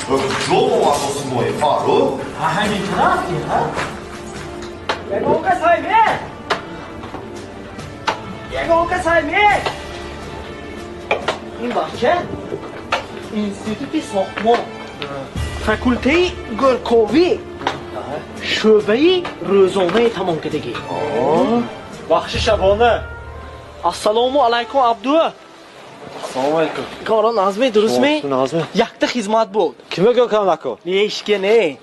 Куҷо овардоси мои, Фаррух? Ҳамин рафти, ҳа? Ягон кас ҳайме? Ягон кас ҳайме? Ин бача институти сохтмон, факултаи гӯрковӣ, шӯъбаи рӯзонаи тамом кардагӣ. Бахши шабона. Ассалому алайкум, Абду. Ассалому алайкум. Коро назме, дурустме? Назме. Якта хизмат буд. Кима гӯ кам нако? Не, ишке не.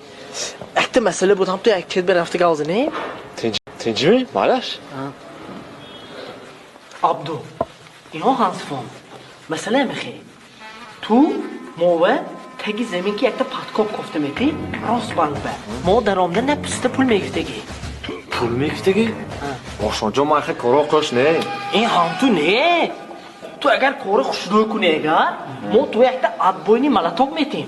Якта масъала буд, ҳам ту як чиз берафта галзи, не? Тинҷими? Малаш? Абду, ино ҳансифон. Масъала мехе. Ту мова таги замин ки якта подкоп кофта метӣ, рост банк ба. Мо даромда на пуста пул мегифтагӣ. Пул мегифтагӣ? Ошонҷон, ман хе коро қош не. Ин ҳам ту не. Ту агар кори хушрӯй кунӣ агар, мо ту якта отбойный молоток метем.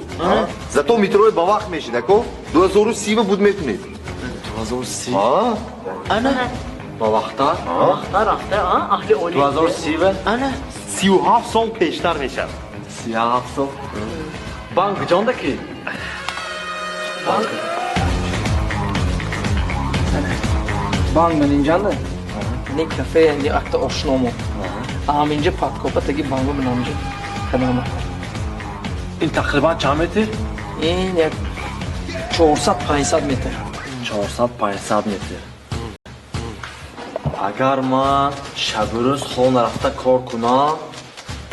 Зато метрои ба вақт мешид, ако? 2030 буд метунед. 2030? А? Ана. Ба вақта? Вақта рафта, а? Аҳли оила. 2030? Ана. 37 сол пештар мешавад. 37 сол. Банк ҷонда ки? Банк. Банк ман инҷанда? Не кафе, не акта ошномо. Ҳаминҷа подкопа таги банку минамҷа. Хадама. Ин тақрибан чанд метр? Ин як 400-500 метр. 400-500 метр. Агар ман шабу рӯз хона рафта кор кунам,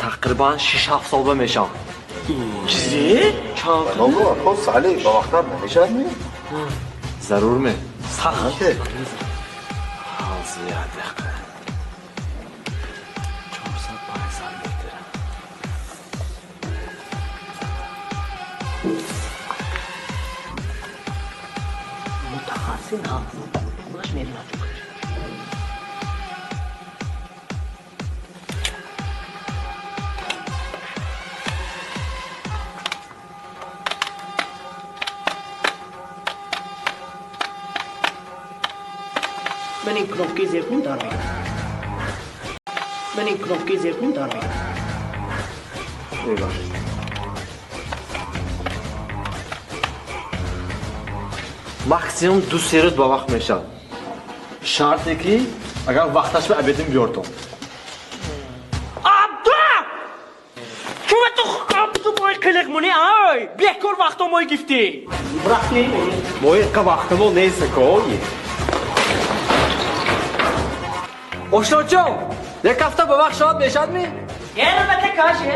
тақрибан 6-7 сол ба мешавам. Чизе? Чанд? Ногу, ако, сали, ба вақттар намешавад ми? Зарур ме? Сахт. Ҳозир як дақиқа. 400-500 метр. Мутахассис ҳаст. Худаш медонад чӣ кор. Ман ин кнопкаи зер кунем дар мегирам. Ман ин кнопкаи зер кунем дар мегирам. Максимум 2-3 рӯз ба вақт мешавад. Шарте ки агар вақташ ба обедим биёртон. Абду! Чума ту Абду мои қилиқ муни, ай? Бекор вақто мои гифтӣ. Рафтем. Мои қа вақтамо нест, ко. Ошноҷон, як ҳафта ба вақт шавад мешавад ми? Албатта каше.